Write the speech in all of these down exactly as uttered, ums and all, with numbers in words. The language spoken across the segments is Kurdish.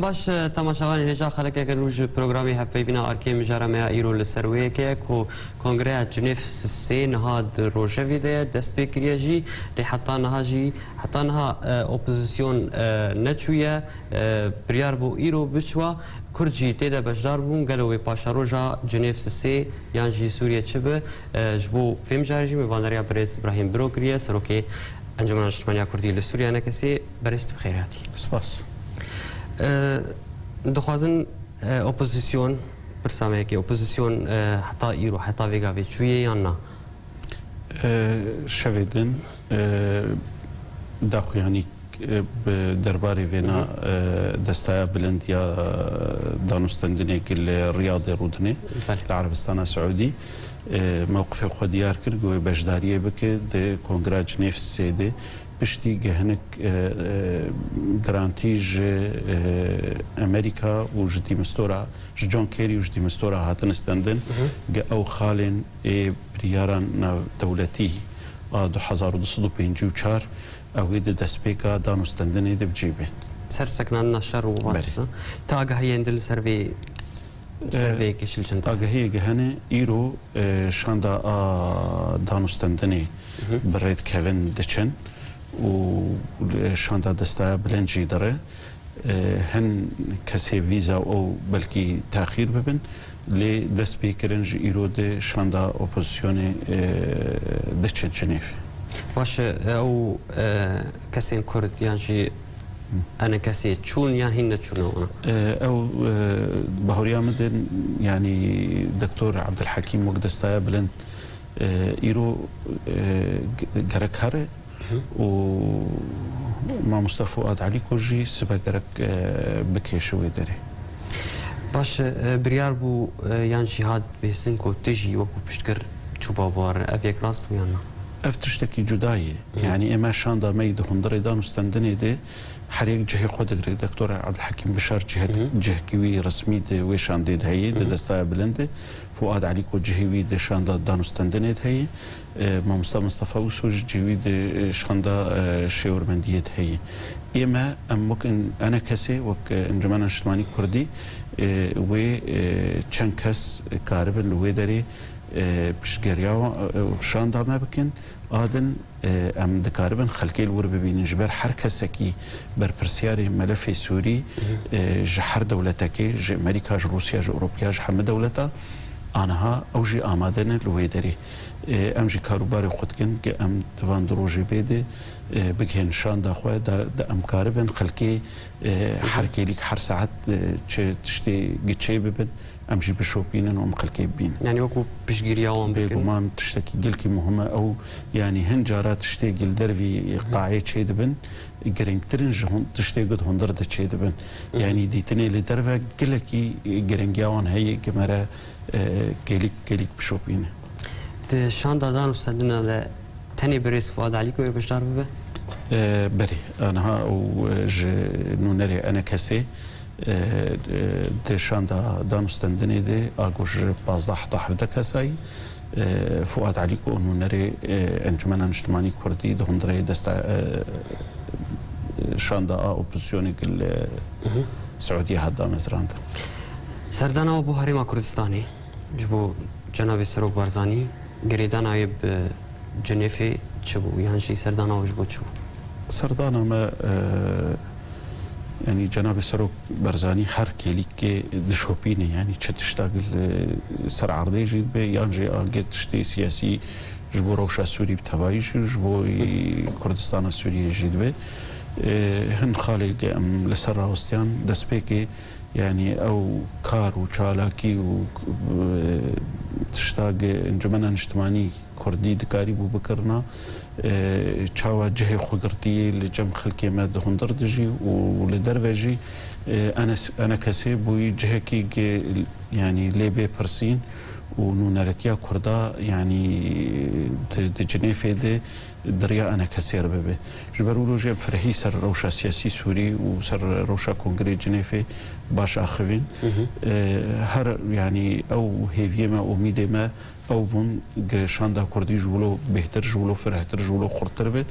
Baş, e, temaşevanên hêja xelekeke nû ji programê hevpeyvîna Arkê Mijara me ya îro li ser wê yekê ye ku Kongreya Cinêv sê niha di rojevê de ye, dest pê kiriye jî, lê heta niha jî, heta niha, e, opozîsyon, e, neçûye, e, biryar bû îro biçwa, Kurd jî tê de beşdar bûn, gelo wê paşeroja Cinêv sê yan jî Sûriye çi bi? E, ji bo vê mijarê jî mêvaneriya birêz Îbrahîm Biro kiriye, serokê Encûmena Niştimaniya Kurdî li Sûriye, enekesê. Berêz, tu bi xêr hatî. Spas. E, dixwazin, e, opozîsyon, pirsa me yekê, opozîsyon, e, heta îro, heta vê gavê çûye yan na? E, şevê din, e, daxuyanî e, bi derbarê vêna, Hı hı. e, destaya bilind ya, e, danûstendinê ki li Riyadê rûdinê, Belê. li Erebistana Siûdî, e, mewqifê xwe diyar kir, ku wê beşdariyê bike di Kongra Cinêv sê de. Piştî gihinik, e, e, garantî ji, e, Amerîka û ji dîmistora, ji John Kerry û ji dîmistora hatin stendin, Hı hı. ge ew xalên ê biryaran navdewletî a du hezar û du sed û pêncî û çar, ew ê di destpêka danûstendinê de bi cî bên. Ser sekinandina şer û Belê. Te agahiyên din li ser vê, ser Ee, vê yekê çi li çend tane? Agahiyê gehene îro, e, şanda a danûstendinê Hı hı. bi rê dikevin diçin û şanda destaya bilind jî dire. E, hin kesê vîza ew belkî texîr bibin, lê dest pê kirin ji îro de şanda opozîsyonê, e, diçe Cinêvê. Baş e, ew, e, kesên Kurd yan jî Hı. enekesê çûn yan hîn neçûne wana? E, ew, e, bahoriya min de, yanî Doktor Abdulhekîm wek destaya bilind, e, îro, e, ge-, gerek here. Hı. Û mamoste Fuad Elîko jî sibe gerek, e, bikêşe wê derê. Baş e, biryar bû, e, yan jî hat bihîstin ku tu jî wekû piştgir çû bawarin. Ev yek rast bû yan na? Ev tiştekî cuda ye. Hı. Yanî ême şanda me yî di hundirê danûstendinê de her yek cihê xwe digire. Doktor Abdulhekîm Bişar cihek-, Hı. cihekî wî resmî di wê şandê de heye, Hı. di destaya bilind de. Fuad Elîko cihê wî di şanda danûstendinê de heye. E, Mamosta Mistefa Uso ji cihê wî di, e, şanda, e, şêwirmendiyê de heye. Ême, em wek en-, enekesê, wek, e, Encûmena Niştimanî Kurdî, e, wê, e, çend kes karibin li wê derê, e, piştgiriya, e, şanda me bikin. A din, e, em dikaribin xelkê li wir bibînin. Ji ber her kesekî berpirsiyarê melefê Sûrî, Hı hı. e, ji her dewletekê, ji Amerîka, ji Rûsya, ji Ewropa, ji hemî dewleta, aniha ew jî amade ne li wê derê. E, em jî karûbarê xwe dikin, ke em di van du rojê bê de, e, bigihên şanda xwe, da, da em karibin xelkê, e, Hı hı. her kêlîk, her saet, e, çi tiştê giçê bibin, em jî bişopînin û em xelkê bibînin. Yanî wekû piştgiriya wan bikin. Bêguman tiştekî gelkî muhim e ew, yanî hin cara tiştê gil dervî Hı hı. qaê çêdibin, girîngtir in ji hon-, tiştê ku di hundir de çêdibin. Hı hı. Yanî dîtinê li derve gelekî, e, girîngiya wan heye, ki me re, e, gelîk, gelîk bişopîne. Di şanda danûstendina de tenê birêz Fuad Elîko yê beşdar bibe? E, berê, aniha û, e, ji nûnerê enekesê, e, e, di şanda danûstendinê de a ku ji pazdeh heta hevdeh kesayî, e, Fuad Elîko nûnerê, e, Encûmena Niştimanî Kurdî di hundirê desta, e, şanda a opozîsyonê ki li Hı hı. Siûdiyê hat damezrandin. Serdana we bo Herêma Kurdistanê ji bo Cenabê Serok Barzanî girêdana wê bi Cinêfê çi bû? Yan jî serdana we ji bo çi bû? Serdana me, e, yanî Cenabê Serok Barzanî her kêlîkê dişopîne, yanî çi tişta li ser erdê jî dibe, yan jî a ge tiştê siyasî ji bo rewşa Sûrî bi tevayî jî, ji bo Kurdistana Sûriyê jî dibe. E, hin xalê ge em li ser rawistiyan destpêkê, yanî ew kar û çalakî û, e, tişta ge Encûmena Niştimanî Kurdî dikarîbû bikirina, e, çawa cihê xwegirtiyê li cem xelkê me di hundir dijî û li derve jî, e, enes-, enekesê bûyî cihekî ge, yanî lê bê pirsîn û nûneretiya Kurda, yanî di, di Cinêfê de di riya enekesê re bibe. Ji ber wilo jî em firehî ser rewşa siyasî Sûrî û ser rewşa Kongrê Cinêfê baş axivîn. Hı hı. E, her, yanî ew hêviyê me, umîdê me ew bûn, ge şanda Kurdî ji wilo bêhtir, ji wilo firehtir, ji wilo xurttir be.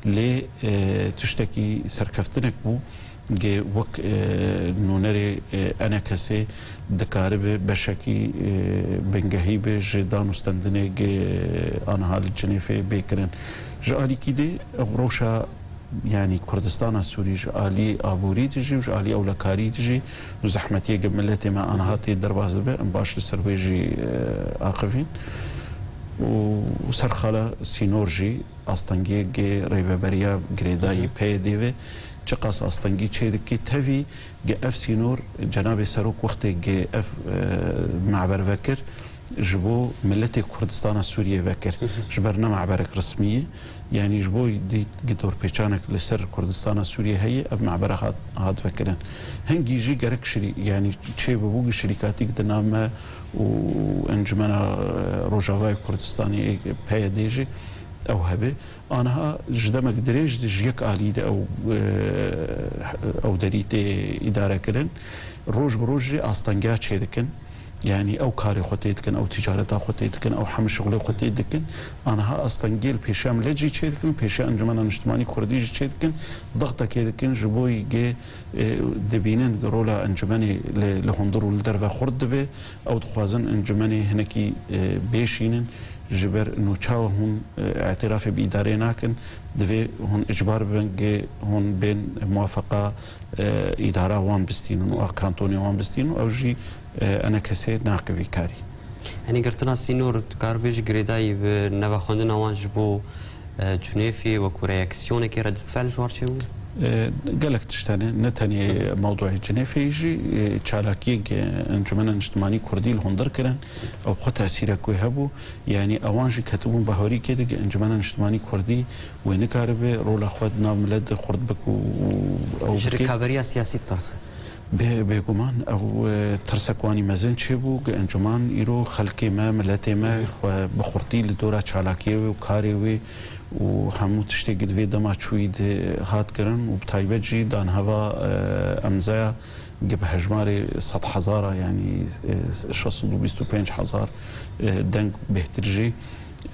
Lê, e, tiştekî serkeftinek bû. Gê wek, e, nûnerê, e, enekesê dikaribe beşekî, e, bingehî be ji dan û stendinê gê aniha li Cinêfê bê kirin. Ji alîkî dê ew rewşa, yanî Kurdistana Sûrî ji alî aborî dijî û ji alî ewlekarî dijî û zehmetiyê gê miletê me aniha tê derbas dibe, em baş li ser wê jî, e, aqivîn. Û ser xala sînor jî astengiyê gê rêveberiya girêdayî Hı hı. P Y D ve çiqas astengî çêdikî tevî gê ev sînor cenabê serok wextê gê ev, e, me'ber vekir ji bo miletê Kurdistana Sûriyê vekir. Hı hı. Ji ber ne me'berek resmî ye. Yanî ji bo dît gê dorpêçanek li ser Kurdistana Sûriyê heye, ev me'bera hat, hat vekirin. Hingî jî gerek şirî-, yanî çê bibû gi şirîkatîk di nav me û Encumena, e, Rojavayê Kurdistanê, P Y D jî ew hebe. Aniha ji demek dirêj de ji yek alî de ew, e, ew derî tê îdare kirin. Roj bi roj jî astengiya çê dikin. Yanî ew karê xwe tê dikin, ew ticareta xwe tê dikin, ew hemî şixulê xwe tê dikin. Aniha astengiyê li pêşiya milet jî çê dikin, pêşiya Encumena Niştimanî Kurdî jî çê dikin. Dextekê dikin ji bo gê, e, dibînin rola encûmenê li, li hundir û li derve xurt dibe. Ew dixwazin encûmenê hinekî, e, bêşînin. Ji ber nû çawa hûn, e, îtirafê bi îdareyê nakin, divê hûn icbar bibin, gê hûn bên muwafeqa, e, îdara wan bistînin û a kantonê wan bistînin û ew jî, e, enekesê nake vî karî. Yanî girtina sînor, tu kar bêjî girêdayî bi nevexwendina wan ji bo, e, Cunêfê wekû reaksiyonekê, redît fel ji war çêbû? E, gelek tişt hene, ne tenê mewdûyê Cinêfê jî, e, çalakiyek, e, Encûmena Niştimanî Kurdî li hundir kirin, ew xwe tesîrek wê hebû. Yanî ewan jî ketibûn bawerîkê de, Encûmena Niştimanî Kurdî wê nikaribe rola xwe di nav milet de xurt bike û, û ew Ji bike. Rikaberiya siyasî ditirse? Bê, bêguman ew, e, tirsek wanî mezin çêbû, ku encûman îro xelkê me, miletê me Hı hı. xwe bi xurtî li dora çalakiyê wê û karê wê û hemû tiştê ku di vê dema çûyî de hat kirin û bi taybet jî danheva, e, emzeya ku bi hejmarê sed hezara, yanî, e, şeş sed û bîst û pênc hezar, e, deng bêhtir jî,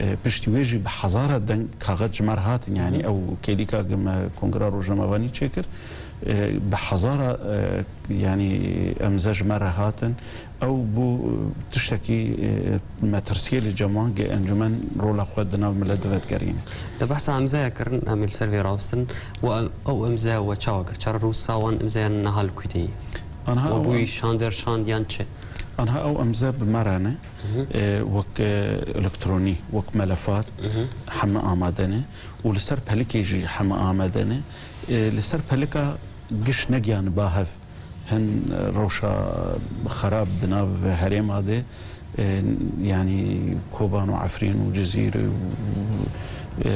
e, piştî wê jî bi hezara deng kaxet ji me re hatin, yanî Hı hı. ew kêlîka ku me Kongreya Rojnamevanî çêkir, e, bi hezara, e, yanî emze ji me re hatin. Ew bû, e, tiştekî, e, metirsiyê li cem wan ku encûmen rola xwe di nav milet de vedigerîne. Te behsa emzeya kirin, em ê li ser vê rawestin. We em, ew emze we çawa kir? Çarerosa wan emzeyan niha li ku de ye? Aniha We ew bûyî em- şander şand yan çi? Aniha ew emze bi me re ne, Hı hı. e, wek, e, elektronî, wek melefat Hı hı. heme amade ne û li ser pelikê jî heme amade ne. E, li ser pelika giş negiyan ba hev. Hin rewşa xerab di nav herêma de, e, yanî Koban û Efrîn û Cizîrê û, e,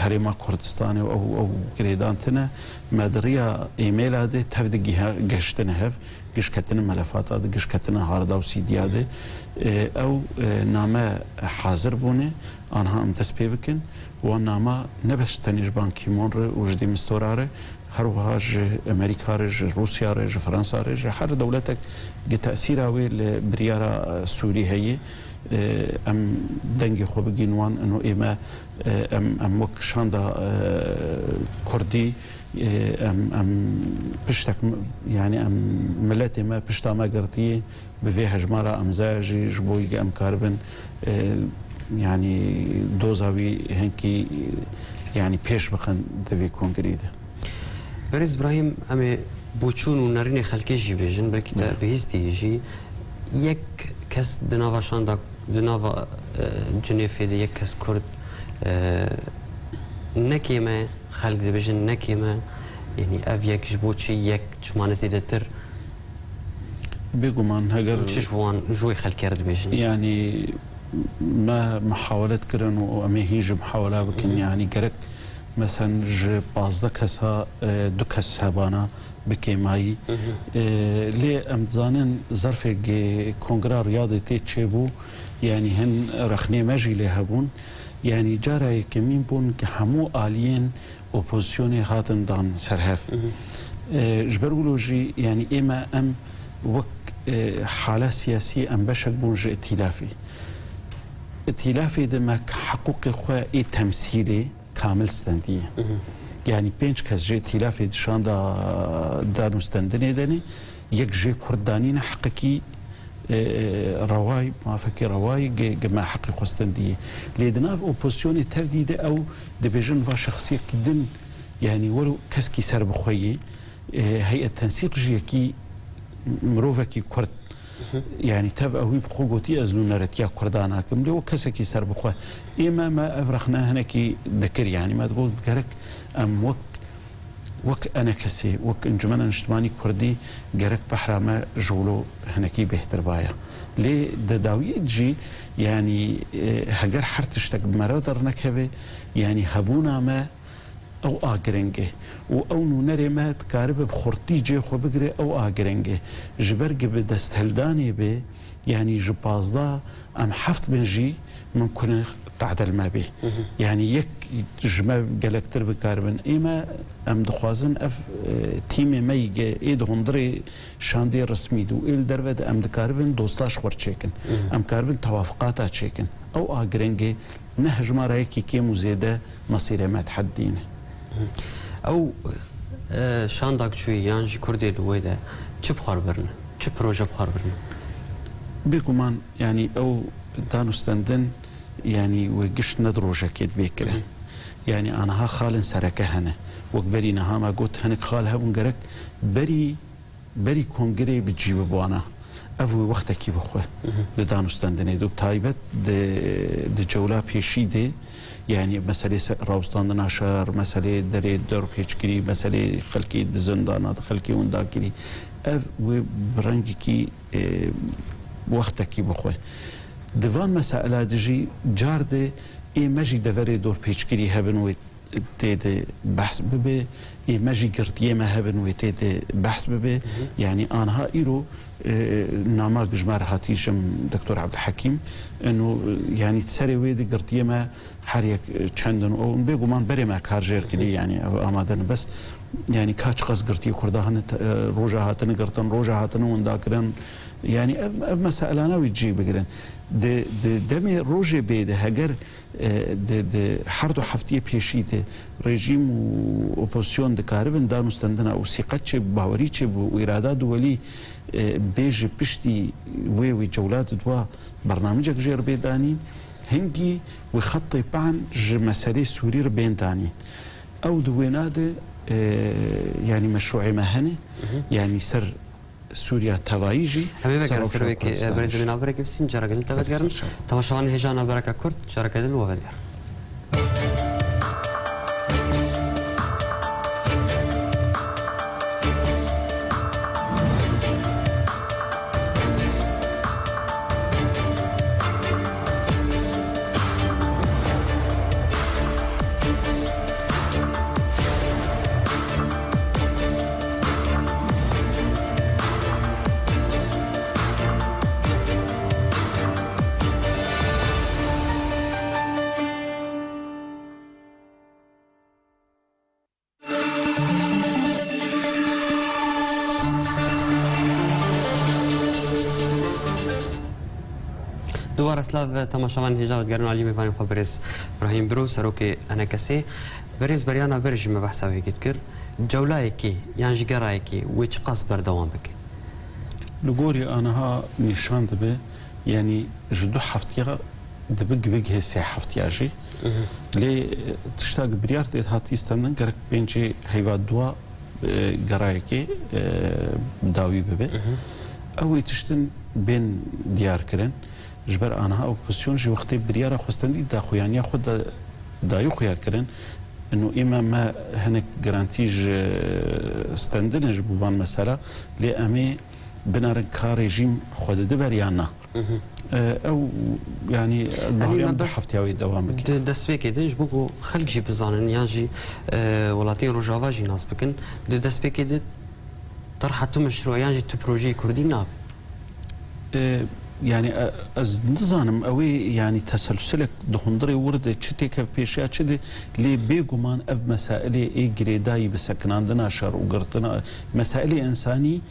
herêma Kurdistanê û ew, ew girêdan tine. Me di riya emaila de tev de giha-, geştine hev, giş ketine melefata de, giş ketine harda û sîdiya de. E, ew, e, name hazir bûne, anha em dest pê bikin. Wan nama ne bes tenê ji Ban Ki-moon re û ji Dîmistora re, her wiha ji Amerîka re, ji Rûsya re, ji Fransa re, ji her dewletek gi tesîra wê li biryara, e, Sûrî heye, e, em dengê xwe bigîn wan, ino ê me, e, em, em wek şanda, e, Kurdî, e, em, em piştek, yanî em miletê me pişta me girtiye, bi vê hejmara emzeya jî ji bo yî em karibin, e, yanî doza wî hinkî, e, yanî pêş bixin di vê kongreyê de. Berêz Îbrahîm, em ê boçûn û nerînê xelkê jî bêjin, belkî te Belê. bihîstî jî. Yek kes di nava şanda, di nava, e, Cinêfê de yek kes Kurd, e, ne kêm e, xelk dibêjin ne kêm e. Yanî ev yek ji bo çi yek, çima ne zêdetir? Bêguman heger Çi ji wan, ji wê xelkê re dibêjin? Yanî me muhawelet kirin û em ê hîn jî muhawela bikin. Hı hı. Yanî gerek mesen ji pazdeh kesa, e, du kes hebana bi kêmayî. Hı hı. E, lê em dizanin zerfê gê Kongra Riyadê tê çêbû, yanî hin rexnê me jî lê hebûn. Yanî cara yekemîn bûn ku hemû aliyên opozisyonê hatin dan ser hev. Hı hı. E, ji ber wilo jî, yanî ê me em wek, e, hala siyasî em beşek bûn ji îtîlafê. Îtîlafê de me heqûqê xwe ê temsîlê kamil stendiye. Hı hı. Yanî pênc kes jê tîlafê di şanda danûstendinê de ne, yek jê Kurd danîne heqekî, e, rewayî, mafekî rewayî ge, ge me heqî xwestin diyê. Lê di nav opozisyonê tevdî de ew dibêjin va şexsiyekî din, yanî wero keskî ser bi xwe yê, e, heyet tensîq jî yekî mirovekî Kurd. Yanî tev ew wî bi xwe gotî, ez nûneretiya Kurdan nakim. Lê o kesekî ser bi xwe. Ê me, me ev rexne hinekî dikir, yanî me digot gerek em wek, wek enekesê, wek Encumena Niştimanî Kurdî gerek behra me ji wilo hinekî bêhtir baya. Lê di dawiyê jî, yanî, e, heger her tiştek bi me re dernekeve, yanî hebûna me ew a giring e. Û ew nûnerê me dikaribe bi xurtî cê xwe bigire, ew a giring e. Ji ber gi bi destheldanê be, yanî ji pazdeh em heft bin jî mimkun e tadil me bê. Yanî yek ji me gelektir bikaribin. Ê me, em dixwazin ev, e, tîmê me yî ge ê di hundirê şandê resmî de û ê li derve de em dikaribin dosta ji xwe re çêkin. Em karibin tewafiqata çêkin. Ew a giring e. Ne hejmara yekî kêm û zêde mesîrê me dihedîne. Ew, e, şandak çûyî yan jî Kurdê li wê de çi bi xwe re birine? Çi proje bi xwe re birine? Bêguman, yanî ew danûstendin, yanî wê gişt ne di rojekê dibê kire. Yanî aniha xalên sereke hene. Wek berî niha me got, hinek xal hebûn gerek berî berî kongreyê bi cî bibana. Ev wê wextekî bixwe di danûstendinê de û bi taybet di, di cewla pêşî de, yanî meselê se-, rawestandina şer, meselê derê dorpêçkirî, meselê xelkê di zindana de, xelkê windakirî, ev wê bi rengekî, e, wextekî bixwe. Di van mesaila de jî car de ê me jî deverê dorpêçkirî hebin wê tê de behs bibe, ê me jî girtiyê me hebin wê tê de behs bibe. Yanî anha îro, e, nama ji me re hatî jim Doktor Ebdulhekîm, eno, yanî serê wê de girtiyê me her yek, e, çend in û bêguman berê me kar jêr kirî, yanî ev amade ne. Bes, yanî ka çiqas girtiyê Kurda hene, e, roja hatine girtin, roja hatine winda kirin, yanî ev, ev meselana wî cî bigirin. Di, di demê rojê bê de heger e, di, di her du heftiyê pêşî de rejîm û opozîsyon dikaribin danûstendina û sîqet çêbû, bawerî çêbû û îrada duwelî, e, bê ji piştî wê, wê cewla di dua bernamicek jê re bê danîn, hingî wê xetê pan ji meselê Sûrî re bên danîn. Ew di wêna de, e, yanî meşrûê me hene, yanî ser Sûriya tevayî jî. Em ê vegerin ser wê ke, e, berêzê navberekê bisîn, careke din te vegerin. Temaşevanên hêja navbereka kurt, careke din we vegerin. Dubare silav temaşevanên hêja ve digerin alî mêvanên xwe birêz Brahîm Biro, serokê Enekesê. Berêz beriya navberê jî me behsa wê yekê dikir. Cewlayekê yan jî gerayekê wê çiqas berdewam bike? Li gorî aniha nîşan dibe, yanî ji du heftiya dibe gibê gihê sê heftiya jî. Lê, e, tişta ku biryar tê hatî stendin gerek pêncê heyva dua, e, gerayekê, e, dawî bibe. Ew ê tiştin bên diyar kirin. Ji ber aniha opozîsyon jî wextê biryara xwestendî daxuyaniya xwe da, dayî xuya kirin. Ino ê me, me hinek garantî ji stendinê ji bo van mesela, lê em ê binerin ka rejîm xwe dide ber yan na. E, ew, yanî, Yanî baweriyam me du bes heftiya wê dewam bike. Di destpêkê de ji bo ku xelk jî bizanin yan jî, e, welatiyên Rojava jî nas bikin, di destpêkê de terha tu meşrû yan jî tu projeyê Kurdî nabe. E, yanî, e, ez nizanim ew ê, yanî, teselsulek di hundirê wir de çi têkev pêşiya çi de, lê bêguman ev mesailê ê girêdayî bi sekinandina şer û girtina mesailê însanî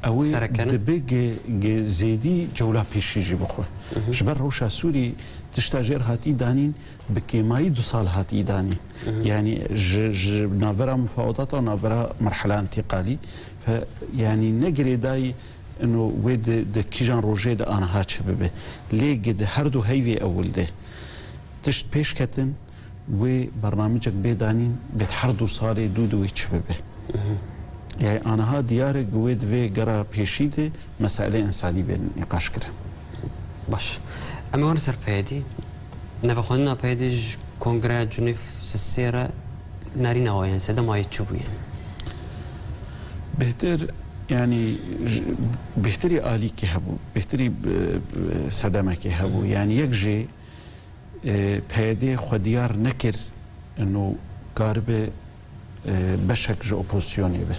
Ew ê dibe ge, ge zêdî cewla pêşî jî bixwe. Ji ber rewşa Sûrî tişta jêr hatî danîn, bi kêmayî du sal hatî danîn. Yanî ji, ji navbera mufawedata û navbera merhela întîqalî, fe, yanî ne girêdayî ino wê di, di kîjan rojê de aniha çi bibe. Lê ge di her du heyvê ewil de tişt pêş ketin, wê bernamecek bê danîn, bê her du salê dû di wê çi bibe. Yani aniha diyar e ku wê divê gera pêşî de meselê însanî bên nîqaş kirin. Baş. Em ê wan ser PYDê. Nevexwendina PYDê ji Kongreya Cuneyf sisê re nerîna we yên sedema yê çi bûye? Bêhtir, yani, j-, bêhtirî alîkî hebû, bêhtirî, e, e, sedemekê hebû. Yani yek jê, e, PYDê xwe diyar nekir, ino karibe, e, beşek ji opozisyonê be.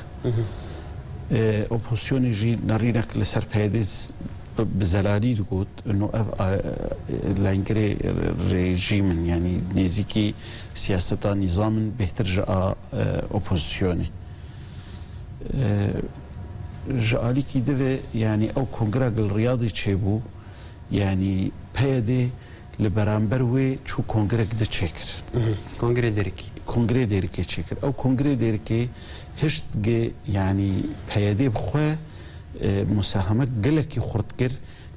E, opozisyonê jî nerînek li ser PYDê z-, bi zelalî digot, ino ev, a, e, lengirê rejîm in, yani nêzîkî siyaseta nîzam in, bêhtir ji a, e, opozisyonê. E, ji alîkî divê, yani ew kongre gil Riyadê çêbû, yani PYD li beramber wê çû kongrek di çêkir. Mhm. Kongrê Dêrikê. Kongrê Dêrikê çêkir. Ew kongrê Dêrikê hişt ge, yani PYD bi xwe, e, musahemek gelekî xurt kir,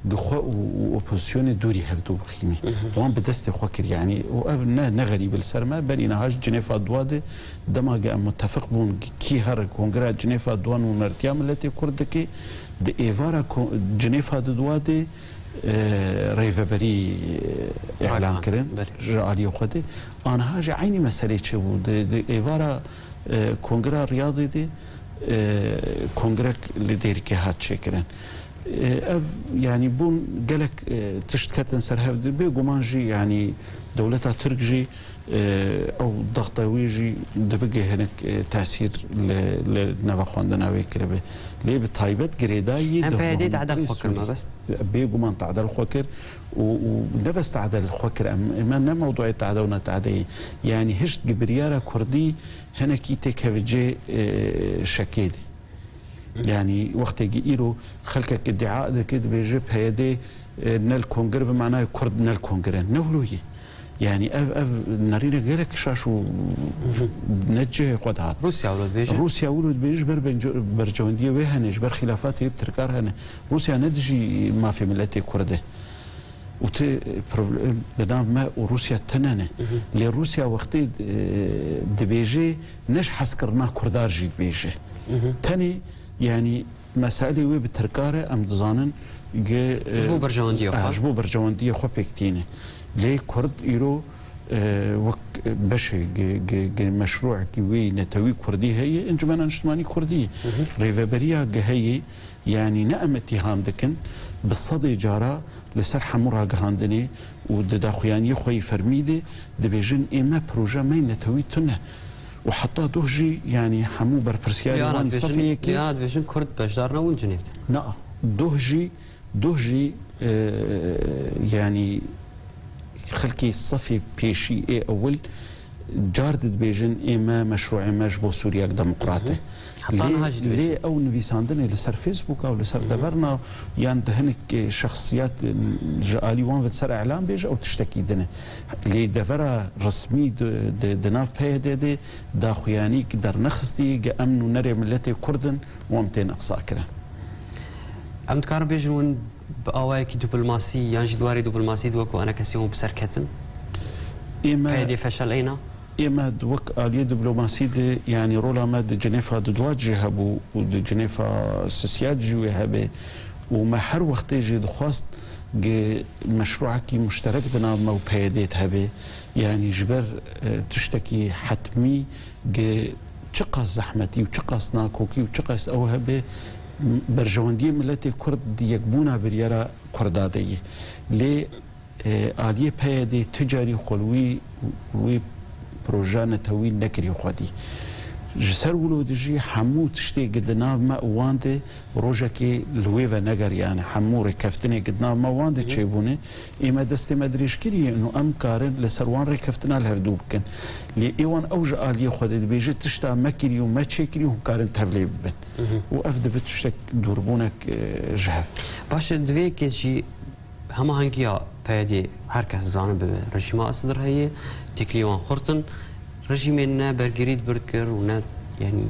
gi xwe û, û opozisyonê dûrî hevdû bixînî. Mhm. Wan bi destê xwe kir, yani, û ev ne, ne xerîb li ser me, berî niha ji Cinêfa Duwa de dema ge em mutefiq bûn, kî her kongra Cinêfa Duwa nûnertiya miletê Kurd dike, di êvara ko-, Cinêfa di Duwa de, e, rêveberî, e, îlan kirin ji aliyê xwe de. Aniha jî eynî meselê çêbû. Di, di êvara, e, Kongra Riyadê de, e, kongrek li Dêrikê hat çêkirin. E, ev, yani bûn gelek, e, tişt ketin ser hev de. Bêguman jî, yani dewleta Tirk jî, e, ew daxta wî jî dibige hinek, e, tesîr li, li nevexwendina wê kiribe. Lê bi taybet girêdayî Em di PYDê hukumetê tadel xwe kir, Sûrî. Mebest. Bêguman tadel xwe kir û, û ne bes tadel xwe kir. Em, em ne mewduê tade û netadeyê. Yani hişt gi biryara Kurdî hinekî têkevicê, e, şekê de. Yani wextê gi îro xelkek îdia dike, dibêje PYD, e, ne li kongir bi manayê Kurd ne li kongir e. Ne wilo ye. Yani ev, ev nerîne gelek şaş û ne cihê xwe dihat. Rûsya wilo dibêje? Rûsya wilo dibêje ji ber benco-, bercewendiyê wê hene, ji ber xîlafatê bi Tirkar hene. Rûsya ne dijî mafê miletê Kurd e. Û ti problem di nav me û Rûsya tune ne. Lê Rûsya wextê, e, dibêje, ne ji hezkirina Kurda jî dibêje. Tenê, yani, meselê wê bi Tirkar e, em dizanin, gi, e, Ji bo berjewendiyê xwe. Ji bo berjewendiyê xwe pêk tîne. Lê Kurd îro, e, wek beşê gi, gi, gi meşrûekî wê netewî Kurdî heye, Encûmena Niştimanî Kurdî ye. Rêveberiya gi heye, yani ne em îtîham dikin, bi sedê cara li ser hemû ragihandinê û di daxuyaniyê xwe yî fermî de dibêjin, ê me proje me netewî tune. Û heta doh jî, yani hemû berpirsiyarê Liyana wan dibêjin, sefê yekê. Liyana dibêjin Kurd beşdar nebûn Cinêv de. Na, doh jî, doh jî, e, yani xelkê sefê pêşî ê ewil car di dibêjin, ê me meşrûê me ji bo Sûriyek demokrat e. Heta niha jî dibêjin. Lê ew nivîsandinê li ser Facebooka û li ser deverna yan di hinek, e, şexsiyet, e, ji alî wan ve di ser îlan bêje, ew tiştekî din e. Lê devera resmî di, di, di nav PYD de daxuyanîk dernexistî, ge em nûnerê miletê Kurd in û em tên eqsa kirin. Em dikarin bêjin hûn bi awayekî diplomasî yan jî di warê diplomasî de wek enekesê hûn bi ser ketin? Ê me PYD feşel eyna? Ê me di wek aliyê diplomasî de, yanî rola me di Cinêfa di duwa jî hebû û di Cinêfa sisiya jî wê hebe û me her wextê jî dixwest ge meşrûekî muşterek di nav me û PYDê de hebe. Yanî ji ber, e, tiştekî hetmî ge çiqas zehmetî û çiqas nakokî û çiqas ew hebe, berjewendiyê miletê Kurd di yekbûna biryara Kurda de ye. Lê, e, aliyê PYDê tu carî xwe li wî, wî proja netewî nekiriye xwedî. Ji ser wilo dijî hemû tiştê gi di nav me û wan de rojekê li wê ve negeriyane. Hemû rêkeftinê gi di nav me wan de çêbûne. Ê me destê me dirêj kiriye û em karin li ser wan rêkeftina li hevdû bikin. Lê ê wan ew ji aliyê xwe de dibêje tişta me kirî û me çêkirî hûn karin tevlê bibin. Û ev dibe tiştek dûrbûnek, e, ji hev. Baş e, di vê yekê jî hemahengiya P Y D'ê her kes zanibe rejîma Esed re heye, têkiliyê wan xurt in. Rejîmê ne bergirî dibir dikir û ne, yanî,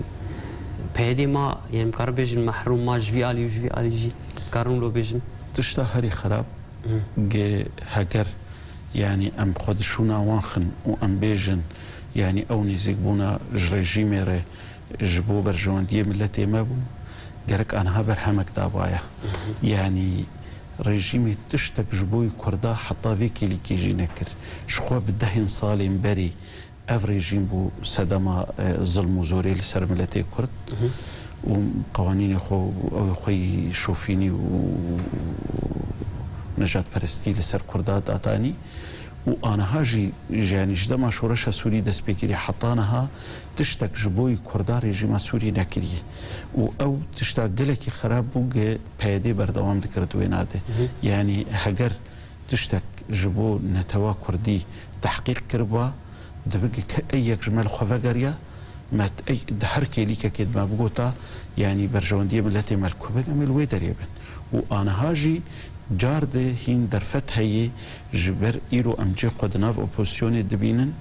P Y D'ê ma, yanî, em karin bêjin mehrûm ma ji vî alî û ji vî alî jî karin wilo bêjin. Tişta herî xerab, gi heger, yanî, em xwe di şûna wan xin û em bêjin, yanî, ew nêzîkbûna ji rejîmê re ji bo berjewendiyê miletê me bû, gerek aniha berhemek dabaya. Yanî rejîmê tiştek ji bo Kurda heta vê kêlîkê jî nekir. Ji xwe bi dehên salên berî ev rejîm bû sedema, e, zilm û zorê li ser miletê Kurd û qewanînê xwe û ew xwe yî şofînî û nejadperestî li ser Kurda datanî. Û aniha jî, yanî ji dema şoreşa Sûrî dest pê kirî heta niha tiştek ji bo Kurda rejîma Sûrî nekiriye. Û ew tişta gelekî xerab bû, gi P Y D berdewam dikir di wêna de. Yanî heger tiştek ji bo netewa Kurdî tehqîq kiriba, dibe gi ke-, ey yek ji me li xwe vegeriya, me t-, ey, di her kêlîkekê di me bigota, yanî berjewendiyê miletê me li ku bin, em ê li wê derê bin. Û aniha jî car de hîn derfet heye, ji ber îro em cihê xwe di nav opozîsyonê dibînin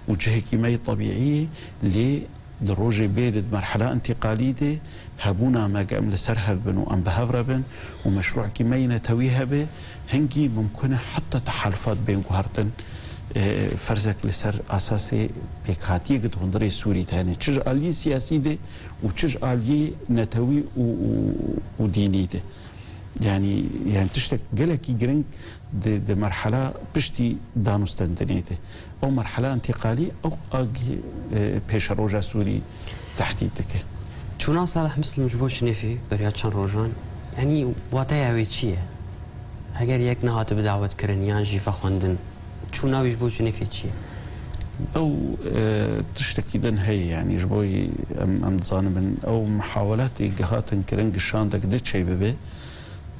û cihekî me yê tebîî ye, lê di rojê bê de, di merhela întîqalî de hebûna me, ge em li ser hev bin û em bi hev re bin û meşrûekî me yê netewî hebe, hingî mimkun e heta tehalufat bên guhertin, e, ferzek li ser asasê pêkhatiyê gi di hundirê Sûrî de hene. Çi ji aliyê siyasî de û çi ji aliyê netewî û, û, û dînî de. Yanî, yanî tiştek gelekî giring di, di merhela piştî danûstendinê de. Ew merhela întîqalî, ew a gi, e, pêşeroja Sûrî tehdît dike. Çûna Salih Muslim ji bo Jinêfê beriya çend rojan, yanî wateya wê çi ye? Heger yek nehatibe dawetkirin yan jî vexwendin, çûna wî ji bo Jinêfê çi ye? Ew, e, tiştekî din heye, yanî ji bo em, em dizanibin, ew mihawelatê gi hatin kirin gi şandek di çê bibe,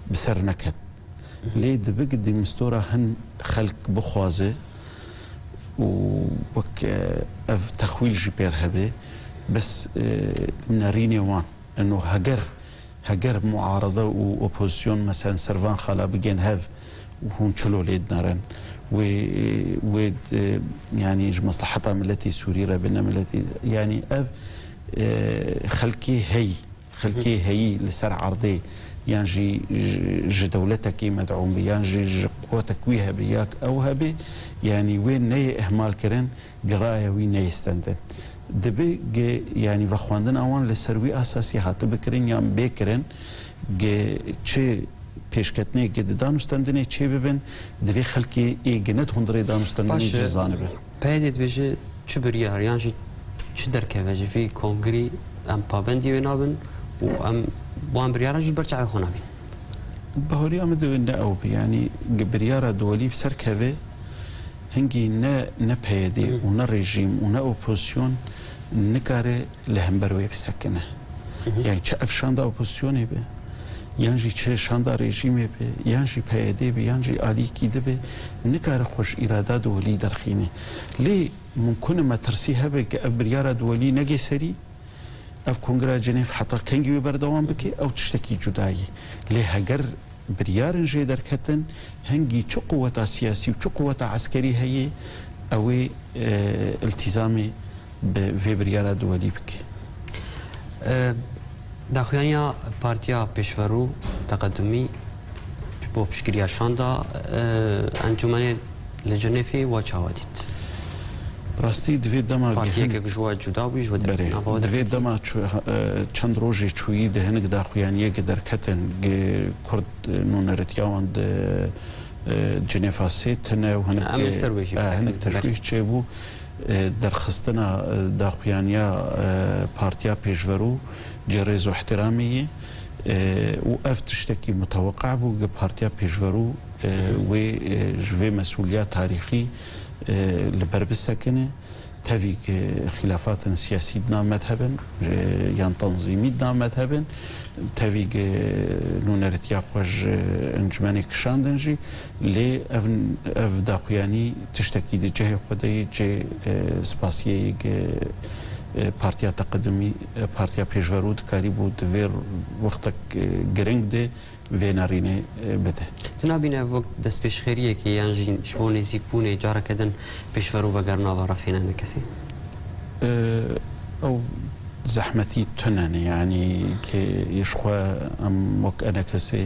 bi ser neket. Lê dibe gi di mistora hin xelk bixwaze û wek, e, ev texwîl jî pêr hebe, bes, e, nerînê wan. Eno heger, heger muarede û opozîsyon, meselen, ser van xala bigên hev, hûn çilo lê dinerin. Wê, wê, e, yanî ji mesleheta miletê Sûrî re be, ne miletê, yanî ev, e, xelkê heyî, xelkê heyî li ser erdê, yan jî ji, ji dewletekî med'ûm be, yan jî ji quwetek wî hebe, ya ew hebe, yanî wê neyê ihmal kirin, giraya wî neyê stendin. Dibe ge, yanî vexwendina wan li ser wî asasî hatibe kirin yan bê kirin, ge çi pêşketinê ge di danûstendinê çê bibin, divê xelkê ê ge ne di hundirê danûstendinê Baş e, jî zanibe. P Y D dibêje çi biryar yan jî çi derkeve ji vî kongirî em pabendî wê nabin û em wan biryaran jî ber çavê xwe nabîn. Bahoriya min divê ne ew be, yanî ge biryara duwelî bi ser keve, hingî ne, ne P Y D û ne rejîm û ne opozîsyon nikare li hember wê bisekine. Yanî çi ev şanda opozîsyonê be, yan jî çi şanda rejîmê be, yan jî P Y D be, yan jî alîkî di be, nikare xwe ji îrada duwelî derxîne. Lê mimkun e metirsî hebe ke ev biryara duwelî negê serî, ev kongra Cenêv heta kengî wê berdewam bike, ew tiştekî cuda ye. Lê heger biryarên jê derketin, hingî çi quweta siyasî û çi quweta eskerî heye, ew ê, e, îltîzamê bi vê biryara duwelî bike. E, daxuyaniya Partiya Pêşverû Teqedumî ji bo piştgiriya şanda, e, encûmenê li Cenêfê we çawa dît? Rastî divê dema Partiyeke gihin ku ji we cuda bû, ji we Berê, derket, nava we divê derketî. Dema çu-, e, çend rojê çûyî di hinek daxuyaniyeke derketin, ge Kurd, e, nûneretiya wan di, e, Cinêfa sê tune û hinek, Em ê li ser wê jî e, bisekin. Hinek Berê. Teşwîş çêbû, e, derxistina, e, daxuyaniya, e, Partiya Pêşverû cê rêz û ihtiramê ye, e, û ev tiştekî muteweqe bû, ge Partiya Pêşverû, e, wê, e, ji vê mesûliya tarîxî, e, li ber bisekine. Tevî ku xîlafatin siyasî di nav me de hebin, e, yan tanzîmî di nav me de hebin, tevî ku nûneritiya xwe ji encûmenê kişandin jî, lê ev, ev daxuyanî tiştekî di cihê xwe de yê, cê, e, spasiyê yê ku, e, Partiya Teqedumî, e, Partiya Pêşverû dikarîbû di vê wextek, e, giring de vê nerînê, e, bide. Tu nabîne ev wek destpêşxêriyekê yan jî ji bo nêzîkbûnê careke din pêşverû vegerin nava refên enekesê? E, ew zehmetî tune ne, yanî kê ji xwe em wek enekesê,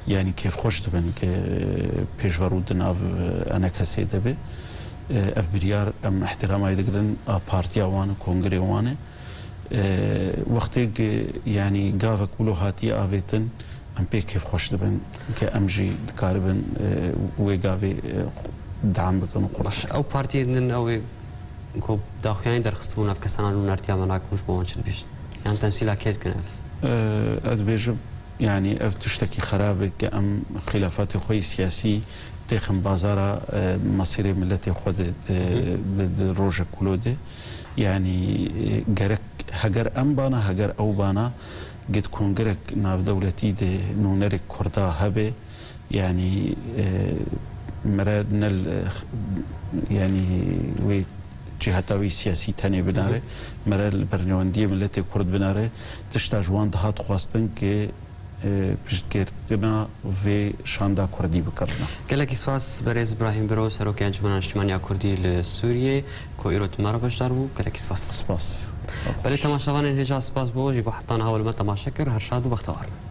yanî kêfxweş dibin kê pêşverû di nav enekesê de be. E, ev biryar em îhtîramay digirin a partiya wan e, kongirê wan e. E, wextê ku, yanî gavek wilo hatiye avêtin, em pê kêfxweş dibin ke em jî dikaribin, e, wê gavê, e, dewam bikin û qurban Baş, bikin. Ew partiyên din ew ê ku daxuyanî derxistibûn ev kesana nûnertiya me nakin ji bo wan çi dibêjin? Yan temsîla kê dikin ev? E, ez dibêjim, yanî ev tiştekî xerab e ke em xîlafatê xwe yê siyasî têxin bazara, e, mesîrê miletê xwe de, e, Hı hı. di, di rojek wilo de. Yanî, e, gerek heger em bana, heger ew bana, gid kongirek navdewletî de nûnerek Kurda hebe, yanî, e, mere ne li, yanî wê ciheta wî siyasî tenê binare, Hı hı. mere li bernewendiyê miletê Kurd binare, tişta ji wan dihat xwestin ke, e, piştgirtina vê şanda Kurdî bikirina. Gelekî spas berêz Îbrahîm Biro, Serokê Encûmena Niştimaniya Kurdî li Sûriyê, ku îro tu me re beşdar bû. Gelekî spas. Spas. Belê temaşevanên hêja spas bo jî ku heta niha li me temaşe kir. Her şad û bextewar bin.